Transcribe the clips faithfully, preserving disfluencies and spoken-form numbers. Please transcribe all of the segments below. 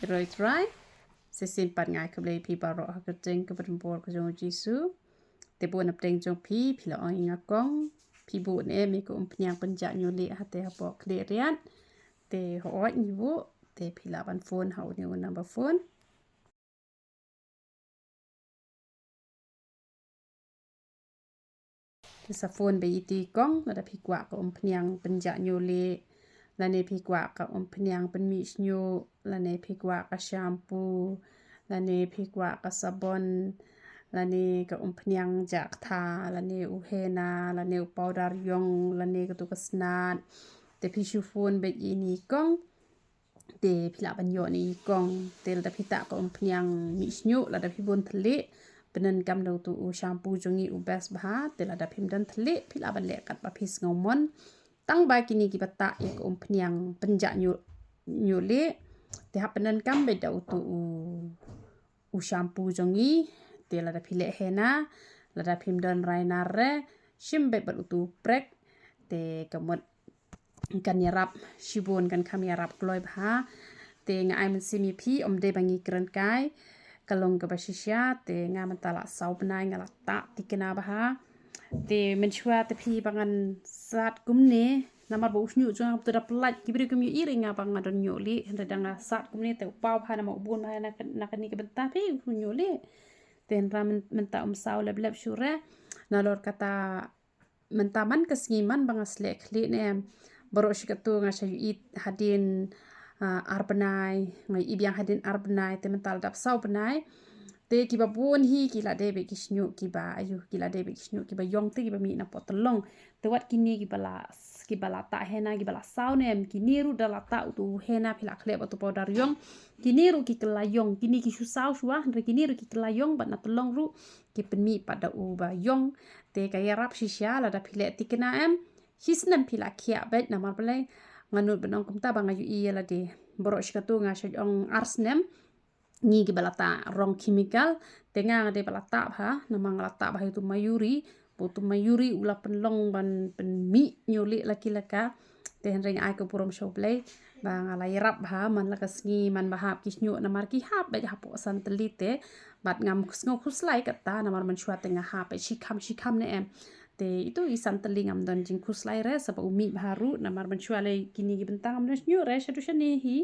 Roi trai. Shisien pat nga ai khublei phi baroh ha ka kyrteng kaba donbor ka jong u Jisu. Te bun napdeng jong phi, phi la ong ïa nga kong, phi buh ne em ïa ka umphniang pynjah ñiuhlieh hate hapoh khlieh riat. Te hooid ngi buh, te phi lah ban phone ha une u number phone. Te sa phone beit ïa i kong, lada phi kwah ka umphniang pynjah ñiuhlieh, lane phi kwah ka umphniang pynmih shñiuh, lane phi kwah ka shampoo, lane phi kwah ka sabon, lane ka umphniang jah ktha, lane u henna, lane u powder ïong, lane katu ka snat. Te phi shu phone beit ïa i kong. Te phi lah ban ïoh ne i kong. Te lada phi tah ka umphniang mih shñiuh, lada phi bun thylliej, pyndonkam da utu u shampoo jong ngi u best bha. Te lada phim don thylliej, phi lah ban leh katba phi sngew mon. Tang ba kine kiba tah ïa ka umphniang pynjah ñiuh, ñiuhlieh, te hap pyndonkam beit da utu u, u shampoo jong ngi. Te lada phi leh henna, lada phim don rai nar re, shim beit bad utu u prek. Te ka mut kan ïarap shibun, kan kham ïarap kloi bha. Te nga ai mynsiem ïa phi, ym dei ba ngi kren kai, ka long kaba shisha. Te nga mynta la saw bnai nga la tah thikna bha. Te mynshuwa te phi ba ngan sat kumne, namar ba u shñiuh jong nga to da pynlait, ki briew kim ïohi re nga ba nga don ñiuhlieh, hynrei da nga sat kumne te u paw bha namar u bun bha na ka, na kane ka bynta phi u ñiuhlieh. Te hynrei myn-, mynta ym saw lep lep shuh re. Nalor kata mynta man ka sngi man ba nga sleh khlieh ne em. Baroh shi katto nga shu ïohi hadien, ah, ar bnai, nga ïohi biang hadien ar bnai, te mynta la dap saw bnai. Te kiba bun hi ki la dei beit ki shñiuh kiba, ayu, ki la dei beit ki shñiuh kiba ïong te kiba mih na poh tyllong. Te wat kine kiba la, kiba la tah henna, kiba la saw ne em, kine ruh da la tah utu henna phi la khleh bad utu powder ïong. Kine ruh ki kylla ïong, kine ki shu saw shuwa, hynrei kine ruh ki kylla ïong bad na tyllong ruh ki pynmih pat da uba ïong. Te ka ïarap shisha lada phi leh thikna em. Shi snem phi la khiah beit namar balei? Nga nud ban ong kumta ba nga ïohi ïa lade. Baroh shi katto nga shu ong ar snem. Ngi kiba la tah rong chemical. Te nga nga dei ba la tah bha, namar nga la tah bha ïa utu Mayuri. Ba utu Mayuri u la pynlong ban pynmih ñiuhlieh la ki la ka. Te hynrei nga ai ka burom sha U Blei ba nga la ïarap bha, man la ka sngi man ba hap ki shñiuh namar ki hap beit hapoh san tylli te. Bad ngam sngew khuslai kata namar mynshuwa te nga hap beit shikham shikham ne em. Te itu i san tylli ngam don jingkhuslai re, sa ba u mih bha ruh namar mynshuwa lei kine ki bynta ngam don shñiuh re, shaduh shane hi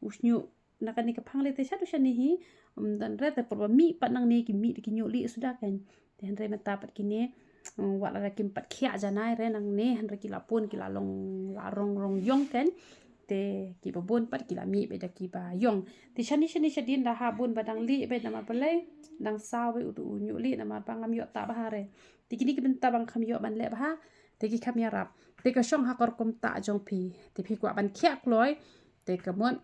u shñiuh na kane ka phanglei te shaduh shane hi. Ym don re, te por ba mih pat nangne ki mih da ki ñiuhlieh suda kan. Te hynrei mynta pat kine, mm, wat lada kim pat khiah janai re nangne, hynrei ki la bun, ki la long, la rong rong ïong kan. Te kiba bun pat ki la mih beit da kiba ïong. Te shane shane shadien da hap bun ba dang lieh beit namar balei? Dang saw beit utu u ñiuhlieh namar ba ngam ïoh tah bha re. Te kine ki bynta ba ngam kham ïoh ban leh bha, te ki kham ïarap. Te ka shong ha ka rukom tah jong phi. Te phi kwah ban khiah kloi, te ka mut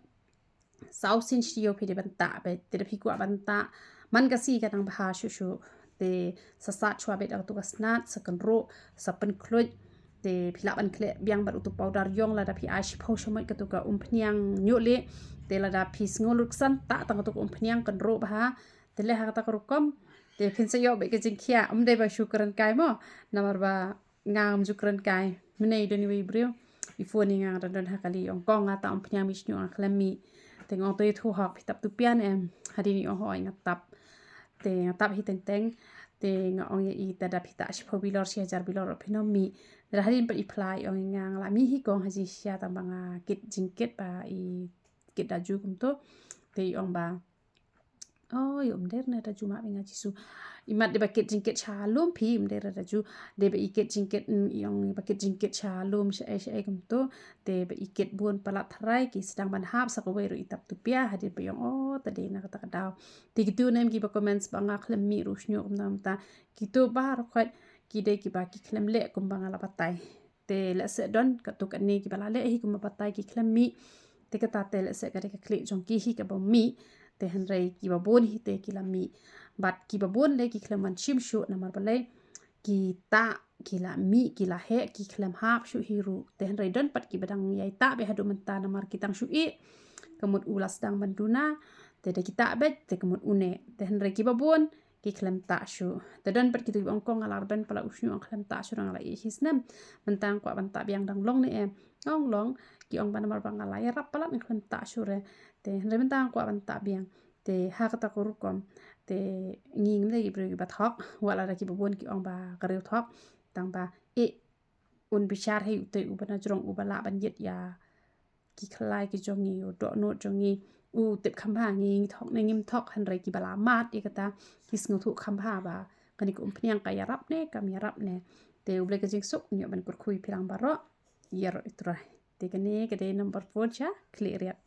saw sien shi taïew phi dei ban tah beit. Te da phi kwah ban tah man ka sngi ka dang bha shuh shuh. Te sa sat shuwa beit da katu ka snat, sa kynruh, sa pynkhluit. Te phi lah ban khleh biang bad utu powder ïong lada phi ai shiphew shamoit katu ka umphniang ñiuhlieh. Te lada phi sngew luksan, tah tang katu ka umphniang, kynruh bha. Te leh ha kata ka rukom. Te phin sa ïoh beit ka jingkhiah, ym dei ba shu kren kai mo. Namar ba ngam ju kren kai. Mynne i don iwei i briew i phone ïa nga, nga dang don ha kali, i ong kong nga tah umphniang mih shñiuh, nga khlem mih. Te nga ong to ïathuh hok, phi tap tu pia ne em? Hadien i ong hooid nga tap. Te nga tap hi teng teng. Te nga ong ïa i, te da phi tah shiphew bilor, shi hajar bilor phin ym mih? Te da hadien pat i phla i ong ïa nga, nga la mih hi kong, ha jingshisha tang ba nga kit jingkit ba i kit da ju kumto. Te i ong ba, oi, ym dei re da ju, map ïa nga Jisu. I mat dei ba kit jingkit sha lum phi, ym dei re da ju. Dei ba i kit jingkit, mm, i ong ba kit jingkit sha lum, shaei shaei kumto. Te ba i kit bun palat tharai, ki sdang ban hap sa kawei ruh i tap tu pia, hadien ba i ong, oh, te dei na kata ka daw. Te kitu ne em kiba comments ba nga khlem mih ruh shñiuh kumta kumta. Kitu baroh khoit ki dei kiba ki khlem leh kumba nga la batai. Te lehse don katto katne kiba la leh hi kumba batai ki khlem mih. Te kata te lehse ka dei ka khlieh jong ki hi kaba mih. Te hynrei kiba bun hi te ki la mih. Bad kiba bun lei ki khlem wan shim shuh namar balei? Ki tah, ki la mih, ki la heh, ki khlem hap shuh hi ruh. Te hynrei don pat kiba dang ïai tah beit haduh mynta namar ki tang shu ïeh. Ka mut u la sdang ban duna. Te da ki tah beit, te ka mut une. Te hynrei kiba bun ki khlem tah shuh. Te don pat kitu kiba ong kong nga la rben palat u shñiuh, nga khlem tah shuh, nga la ïeh shi snem. Mynta nga kwah ban tah biang, dang long ne em? Ong long, ki ong ba namar ba nga la ïarap palat ngi khlem tah shuh re. Te hynrei mynta nga kwah ban tah biang. Te ha kata ka rukom te ngi ngim dei ki briew kiba thok, wat lada kiba bun ki ong ba ka riew thok. Tang ba eh un bishar hi utai uba na jrong uba lah ban ïit ïa ki khlai ki jong ngi, u dohnud jong ngi, u tip kham bha ngi ngi thok ne ngim thok, hynrei kiba la mad ïa kata ki sngewthuh kham bha ba kane ka umphniang ka ïarap ne kam ïarap ne. Te U Blei ka jingsuk, ngi ïoh ban kyrkhu ïa phi lang baroh. Ïaroh ïa U Trai. Te kane ka dei number four sha khlieh riat.